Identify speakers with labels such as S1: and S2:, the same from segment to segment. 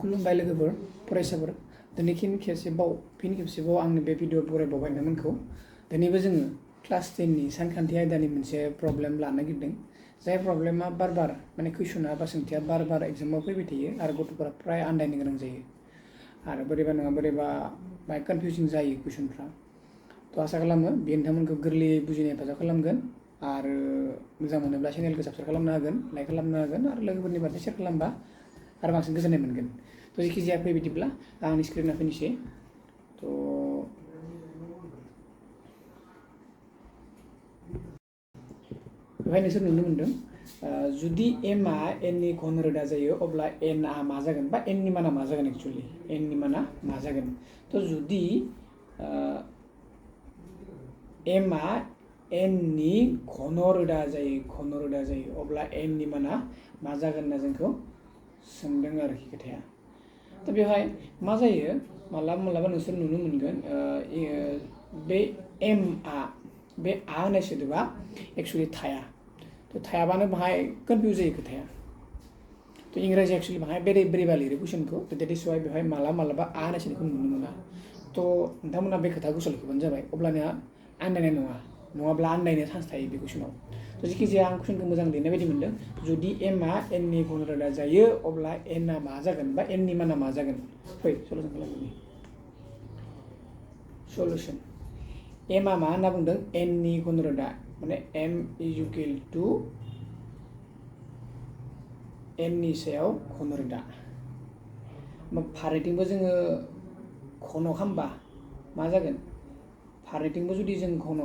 S1: खुलुमबाय लोगोफोर फरायसाफोर दिनै फिन खेबसेबाव आंनि बे भिडिअ बरायबावबाय नोंथांमोनखौ दिनैबो जोङो क्लास 10 नि सानखान्थि आयदानि मोनसे प्रब्लेम लानो नागिरदों जाय प्रब्लेमा बार माने कुइसना बा सोंथिया बार एग्जामाव फैबाय थायो आरो गथ'फोरा प्राय आन्दायनो गोनां जायो आरो बोरैबा नङा बोरैबा बाय कनफिउजिं जायो कुइसनफ्रा तो आसा खालामो बे नोंथांमोनखौ गोरलैयै बुजिनो हेफाजाब खालामगोन आरो मोजां मोनोब्ला चेनेलखौ साबस्क्राइब खालामनो हागोन लाइक खालामनो हागोन आरो लोगोफोरनि बादै शेयार खालामबा आरो बांसिन गोजोननाय मोनगोन तो जेखि जाया फै बिदिब्ला आंनि स्क्रिना फैनोसै तो बेवहाय नोंसोर नुनो मोनदों जुदि m आ n नि घन रोदा जायो अब्ला n आ मा जागोन बा n नि माना मा जागोन एक्चुअली n नि माना मा जागोन तो जुदि m आ n नि घन रोदा जायो अब्ला n नि माना मा जागोन होनना जोंखौ सोंदों आरोखि खोथाया तो बेवहाय मा जायो मालाबा नोंसोर नुनो मोनगोन बे m आ बे आ होननाय सोदोबा एक्चुअली थाया तो थायाबानो बाहाय कनफ्यूज जायो खोथाया तो इंराजि एक्चुअली बाहाय बोरैबा लिरो कुइसनखौ तो दैट इज वाइ बेवहाय मालाबा आ होननाय सोदोबखौ नुनो मोना तो नोंथांमोना बे खोथा गोसोआव लाखिबानो जाबाय अब्लानिया आन्दायनाय नङाब्ला आन्दायनो चान्स थायो बे कुइसनाव तो जेखि जाया आं कुइसनखौ मोजां लिरनाय बायदि मोनदों जुदि m आ n नि घन रोदा जायो अब्ला n आ मा जागोन बा n नि माना मा जागोन फै सलुशन खालामनि सलुशन m आ मा होनना बुंदों n नि घन रोदा माने m = n नि सायाव घन रोदा फारनैथिंबो जोङो घन खालामबा मा जागोन फारनैथिंबो जुदि जों घन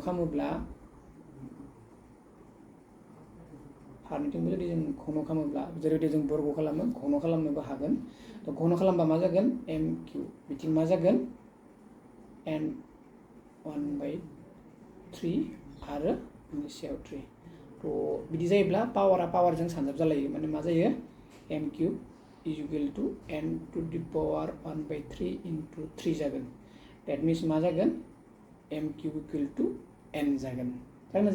S1: खालामोब्ला जेरैबायदि जों बर्ग खालामो घन खालामनोबो हागोन तो घन खालामबा मा जागोन m³ बिथिं मा जागोन n1/3 आरो बिनि सायाव 3 तो बिदि जायोब्ला पावारजों सानजाब जालायो माने मा जायो m³ = n⁻⁴ × 3 जागोन दैट मीन्स मा जागोन m³ = n जागोन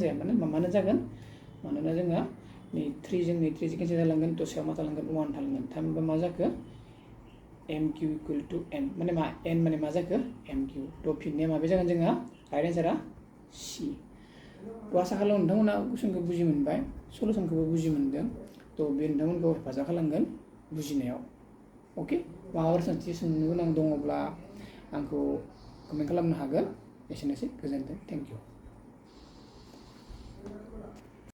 S1: जाया मानो जागोन मानोना जोंहा नै 3 जों केन्सेल जालांगोन तो सायाव मा थालांगोन 1 थालांगोन थामहिनबा मा जाखो m³ = n माने मा n माने मा जाखो m³ तो फिननाया माबे जागोन जोंहा राइट आन्सारा C तो आसा खालामो नोंथांमोना कुइसनखौ बुजि मोनबाय सलुशनखौबो बुजि मोनदों तो बे नोंथांमोनखौ हेफाजाब खालामगोन बुजिनायाव ओके माबाफोर सोंथि सोंनो गोनां दङब्ला आंखौ कमेन्ट खालामनो हागोन एसेनोसै गोजोन्थों थेंक इउ